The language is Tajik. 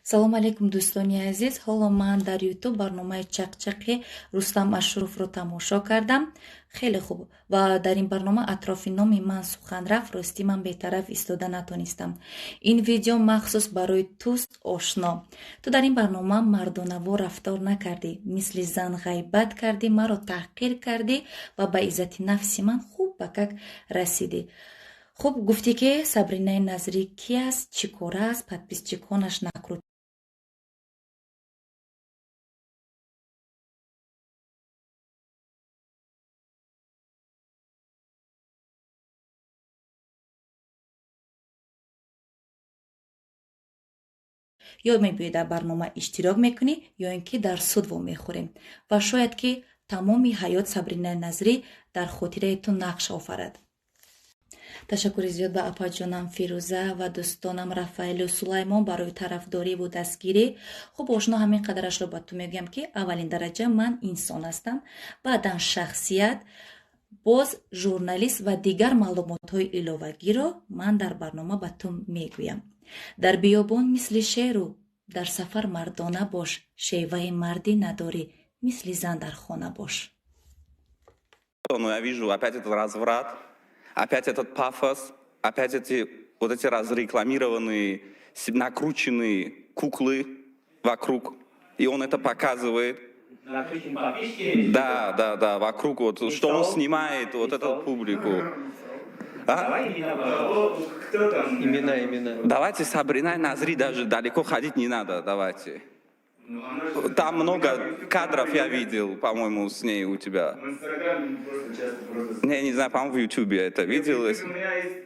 Салому алейкум, дӯстони азиз. Ҳоло ман дар Ютуб барномаи Чақчақи Рустам Ашуровро тамошо кардам. Хеле хуб, ва дар ин барнома атрофи номи ман сухан рафт. Ростӣ, ман бетараф истода натонистам. Ин видео махсус барои туст, ошно. Ту дар ин барнома мардонавор рафтор накардӣ, мисли зан ғайбат кардӣ, маро таҳқир кардӣ ва ба иззати нафси ман хуб ба как расидӣ. Хуб, гуфтӣ, ки Сабринаи Назрӣ ки аст, чӣ кора аст, подписчиконаш накрут, ё мебиёӣ дар барнома иштирок мекунӣ, ё ин ки дар суд вомехӯрем ва шояд, ки тамоми ҳаёт Сабринаи Назрӣ дар хотираи ту нақш офарад. Ташаккури зиёд ба апаҷонам Фирӯза ва дӯстонам Рафаэлу Сулаймон барои тарафдориву дастгирӣ. Хуб, ошно, ҳамин қадарашро ба ту мегӯям, ки аввалин дараҷа ман инсон ҳастам, баъдан шахсият, боз журналист ва дигар маълумотҳои иловагиро ман дар барнома ба ту мегӯям. Дар биёбон мисли шеру дар сафар мардона бош, шеваи мардӣ надорӣ, мисли зан дар хона бош. Но я вижу опять этот разврат, опять этот пафос, опять эти вот эти разрекламированные, накрученные куклы вокруг. И он это показывает. Накрученные подписчики? Да, вокруг вот, что он снимает, вот эту публику. А? Давай имена, пожалуйста. Кто там? Имена, имена. Давайте Сабрина Назри, даже далеко ходить не надо, давайте. Ну, она же- Там много кадров я видел, по-моему, с ней у тебя. В Инстаграме просто часто просто. Не, не знаю, по-моему, в Ютубе я это видел. У меня есть